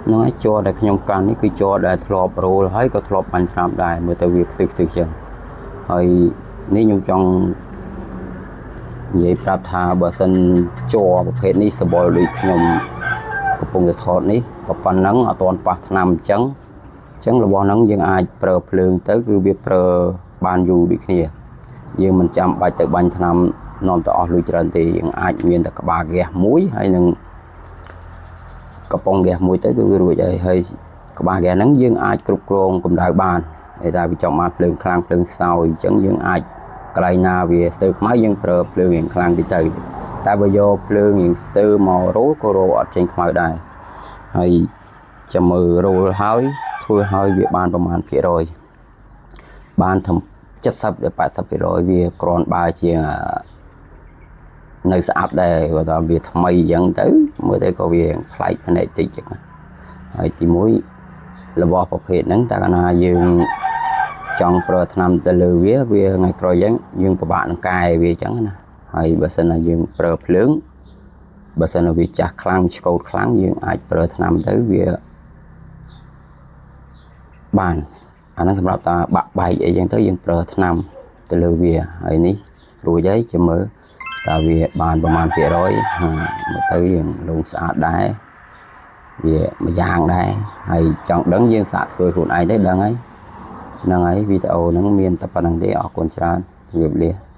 ហ្នឹងហើយជ័រដែលខ្ញុំកាន់នេះគឺជ័រដែលធ្លាប់រោលហើយក៏ធ្លាប់បាញ់ថ្នាំដែរមើលទៅវាខ្ទឹះខ្ទឹះចឹងហើយនេះខ្ញុំចង់និយាយប្រាប់ថាបើសិនជ័រប្រភេទនេះសបល់ដូចខ្ញុំកំពុងតែថតនេះប៉ុណ្ណឹងអត់ទាន់ប៉ះថ្នាំអញ្ចឹងអញ្ចឹងរបស់ហ្នឹងយើងអាចប្រើភ្លើងទៅគឺវាប្រើបានយូរដូចគ្នាយើងមិនចាំបាច់ទៅបាញ់ថ្នាំនាំទៅអស់លុយច្រើនទេយើងអាចមានតែក្បាលហ្គាសមួយហើយនឹងកំប៉ុងហ្គាសមួយទៅគឺវារួចហើយហើយក្បាលហ្គាសហ្នឹងយើងអាចគ្រប់គ្រងកម្ដៅបានហើយតែវាចង់បានភ្លើងខ្លាំងភ្លើងខ្សោយអញ្ចឹងយើងអាចកន្លែងណាវាស្ទើរខ្មៅយើងប្រើភ្លើងរៀងខ្លាំងតិចទៅតែបើយកភ្លើងរៀងស្ទើរមករោលក៏រោលអត់ចេញខ្មៅដែរហើយចាំមើលរោលហើយធ្វើហើយវាបានប្រមាណភាគរយបានត្រឹម70ដល់80%វាគ្រាន់បើជាងនៅស្អាតដែរគាត់ថាវាថ្មីអញ្ចឹងទៅមើលទៅក៏វាប្លែកភ្នែកតិចអញ្ចឹងហើយទី1របស់ប្រភេទហ្នឹងតើកាលណាយើងចង់ប្រើថ្នាំទៅលើវាវាថ្ងៃក្រោយអញ្ចឹងយើងពិបាកនឹងកែវាអញ្ចឹងណាហើយបើសិនណាយើងប្រើភ្លើងបើសិនណាវាចាស់ខ្លាំងឆ្កូតខ្លាំងយើងអាចប្រើថ្នាំទៅវាបានអាហ្នឹងសម្រាប់តាបាក់បែកអីចឹងទៅយើងប្រើថ្នាំទៅលើវាហើយនេះរួចហើយចាំមើលតើវាបានប្រមាណភាគរយមើលទៅយើងលងស្អាតដែរវាមួយយ៉ាងដែរហើយចង់ដឹងយើងសាកធ្វើខ្លួនឯងទៅដឹងហើយហ្នឹងហើយវីដេអូហ្នឹងមានតែប៉ុណ្្នឹងទេអរគុណច្រើនជម្រាបលា។